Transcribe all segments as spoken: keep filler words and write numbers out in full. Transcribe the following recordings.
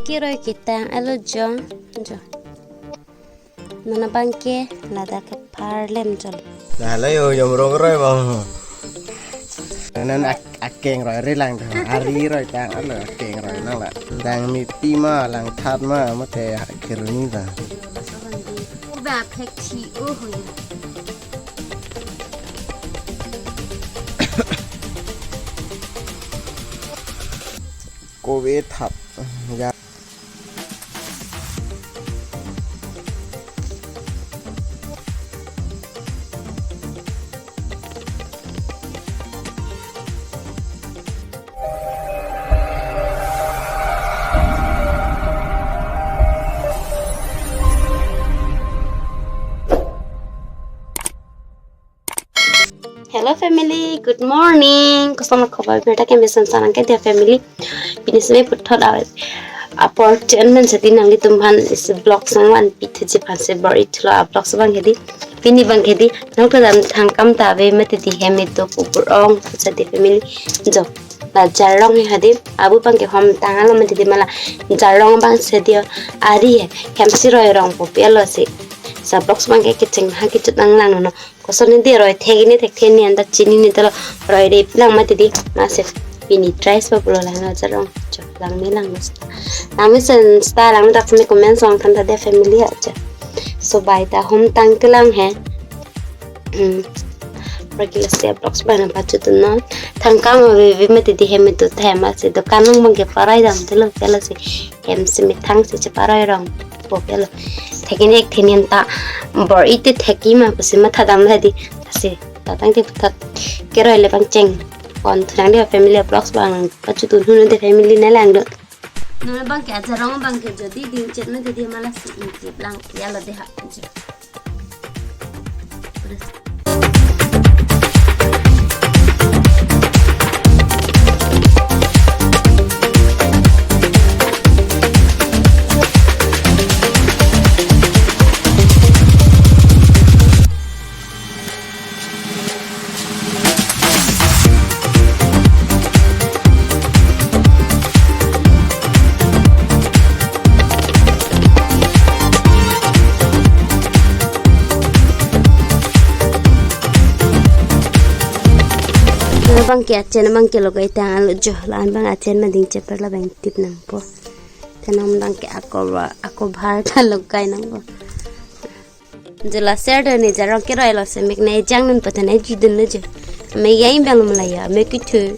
Keroi ketang alo jo, jo. Non abang ke ladak kepharlem jo. Dah lo yo, jom rong roi bang. Nan ak-, akeng roi relang dah. Ari roi tang alo akeng roi nang la. Dang mipi ma, langthat ma, mate keruni ta. Uba phek thi o ho yo. Covid hap. Ya. Hello family, good morning. Koson khobor, birta keme san san nangke dia family. Pini sene puthot a, apor chen men seti nanglitum aphan isi vlog sangvan pithe ji aphan se bor-i thulo a vlog abang hedi. Pini abang hedi, nang to dam thangkam ta ave mati di hem itu kubur ong seti family. Jo, la jarong he hedi, abu abang ke hom tang alo mati di mala jarong abang seti ari he, hem si roi rong po pi alo si. Sa vlog abang ke kecheng ha kechut nang lang no. Koson ni di roi thek ni thekthe ni anta chinine talo roi rip lang mati di masi pini try so pulo lang no jarong chok lang me lang no sta. Lang me sen sta lang me dak me comment song kan ta de family aja. So bai ta hom tang kelang he. Hmm. Regular se vlogs bai na pachu tu no. Thangkam ave ave mati di hem itu thema se dokan nang abang ke parai dam telo kelo se. Hem si methang si cheparoi rong po pi alo. Thekin ek thenin ta bor-i te theki ma pusi matha dam hedi. Asi tatang te puthot keroi le abang cheng. Kon thunang dia family vlogs abang pachu tu hunu de family ne lang do. Non abang ke ajarong abang ke jodi ding chet mati di mala si intip lang ya lo de ha. Abang ke achen abang ke logai tang alo jo, la-an abang achen ma ding cheper la abang tip nangpo. Thenam abang ke ako ba, ako bhar ta logai nangpo. Jela ser do ni jarong keroi lo se mek ne jang nun patan e jidun lo je. Me yai bang mala ya, me kithu.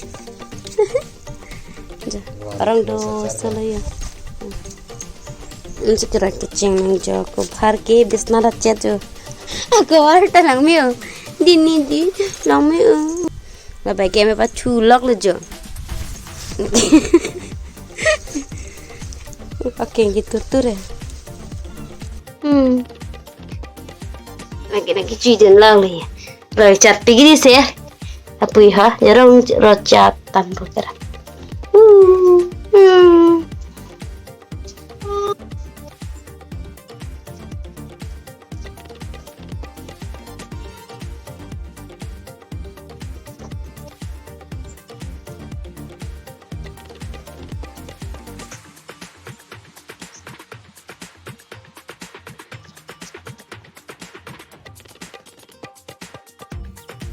Je, arong do solo ya. Unsi keroi kecheng nang jo, ako bhar ke bisna da chet jo. Ako bhar ta lang me o. Dini di, lang me o. Labai ke me pachu lok lo jo. Akeng ke tutur e. Hmm. Lagi lagi cuy jen lang le. Roi chat pigi di se. Apui ha, jarong roi chat tam bu kera. Hmm. Hmm.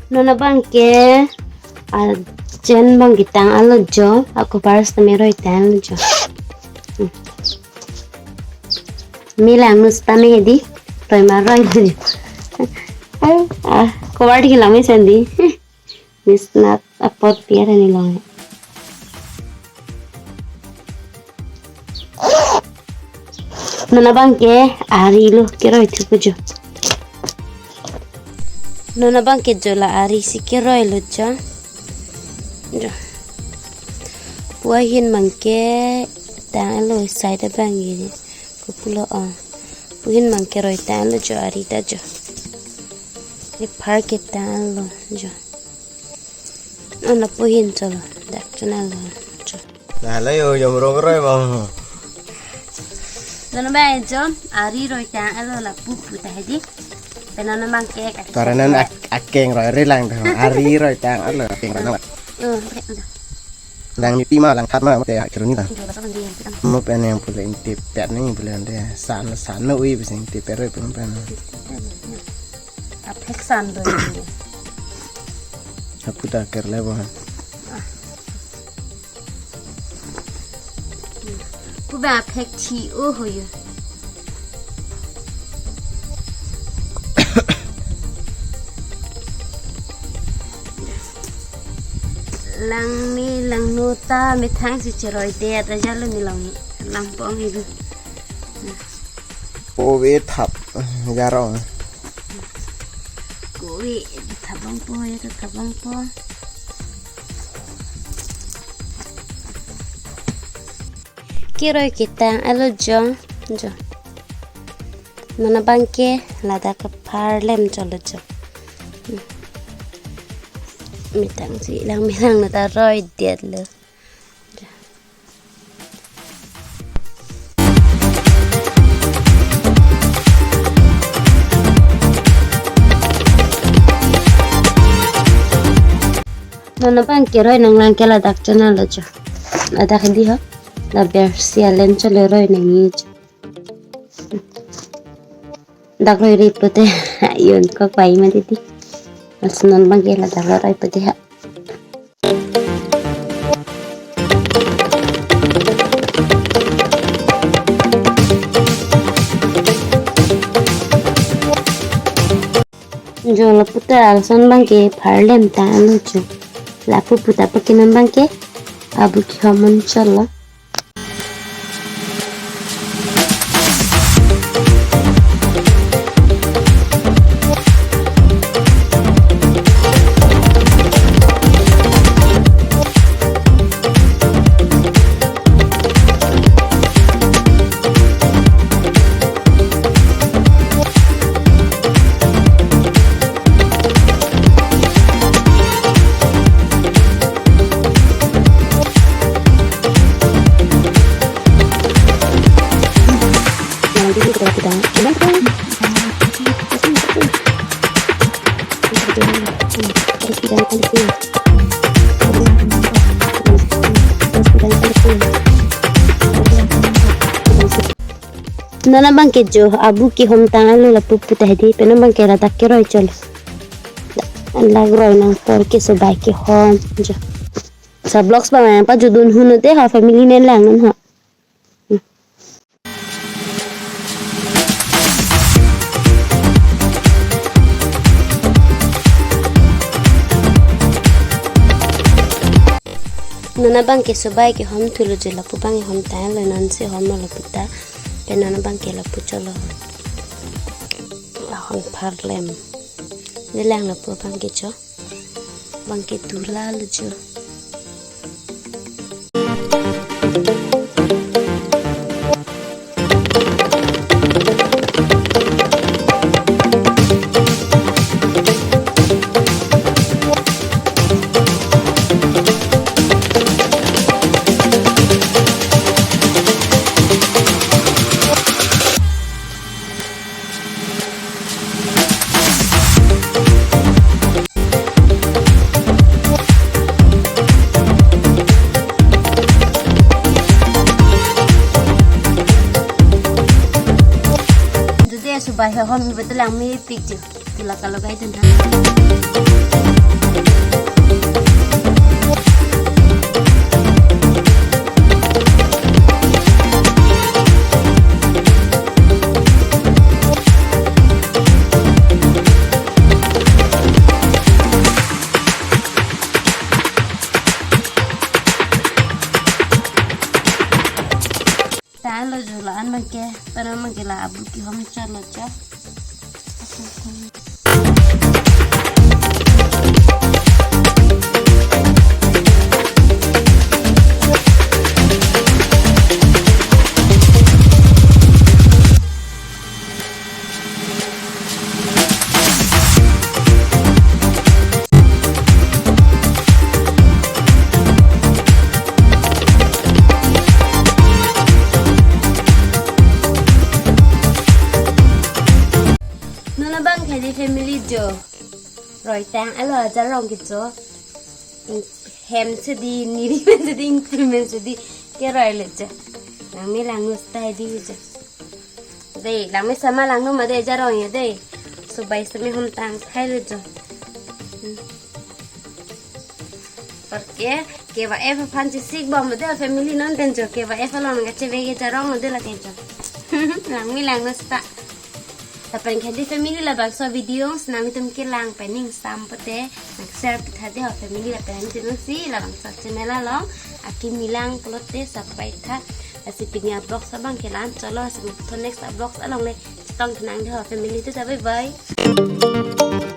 Non abang ke, ah, chen abang ketang alo jo, ako bhar sitame roi tang alo jo. Hmm. Me lang nu sitame hedi, roi ma roi jo. Ah, ah, ako bhar di lang me sandi. Bisnat apot piara ni long. Non abang ke ari lo keroi thupo jo. Non abang ke jo la ari si keroi lo jo. Jo. Pu ahin abang ke tang lo side abang ini. Kopulo o. Pu ahin abang keroi tang lo jo ari ta jo. Ni phar ketang lo jo. Ono pu ahin cholo, dak chonalo cho. Dah lo yo, jom rong roi bang. Dono ba jom, ari roi tang alo lapu pu ta hedi. Penono abang ke ka. Karena ak-, akeng roi relang dah. Ari roi tang alo akeng roi nang. Oh, re-, dah. Lang nipi ma, lang khat ma, mate akhir ni lang. Mo pen yang pule ingtipet ni pule ante san san no ui bisa ingtipet ui pun pen. Aphek san do ini. Apu ta akhir le bo. Pu ba aphek thi o ho yo. Lang me lang no ta methang si cheroidet ajalo ni lang lang pong idu. Kove thap jarong. Kove thap bang po ya thap bang po. Keroi ketang alo jo jo. Non abang ke ladak kepharlem cholo jo. Hmm. Methang si lang me lang no ta roidetlo. Non abang ke roi nanglang ke ladak chonalo jo. Ladak di ho. La bersi alen cholo roi nangji jo. Dak roi ri pute yon ko pai ma titi. Mas non abang ke ladak roi pute ha. Jo lapu ta ason abang ke pharlem ta anu jo. Lapu puta pakinon abang ke abu kihom un cholo. Non abang ke jo abu kihom tanglo lapu puta hedi, pen non abang ke ladak keroi cholo. Ladak roi nang apor ke sobai kihom jo. Sa vlogs ba ma pajutdun un ho te ha family nen lang non ha. Non abang ke sobai kihom thulo jo lapu abang kihom tanglo non si hom lo puta. Pen non abang ke lapu cholo. Lahon pharlem. Nelang lapu abang ke jo. Abang ke dula lo jo. Dode subai ha hom ibe telang mepik je. Tula kalau kai tentang. Tanglo jo la-an abang ke, pen non abang ke la abu kihom cholo jo. Non abang ke hedi family jo. Roi tanglo ajarong ke jo. Hem si di, niri men si di, ingti men si di. Keroi le jo. Langme langno seta di jo. Dei, langme sama langno ma dei, jarong ya dei. Sobai seme hom tang thai le jo. Hmm. Porque keva ef aphan chesik bom dei family non pen jo, keva ef along kacheve ke jarong dei lake jo. Langme langno seta. Lapen ke dei family, labangso video nanglitum kelang pen ning sam pote nang share pitha dei ho family, lapen nanglitum si labangso channel along akimi lang pulote subscribe tha. Lasi pini a-vlog abang ke la-an chotlo, lasi next a-vlog along le chetong tha nang dei ho family, to bye bye.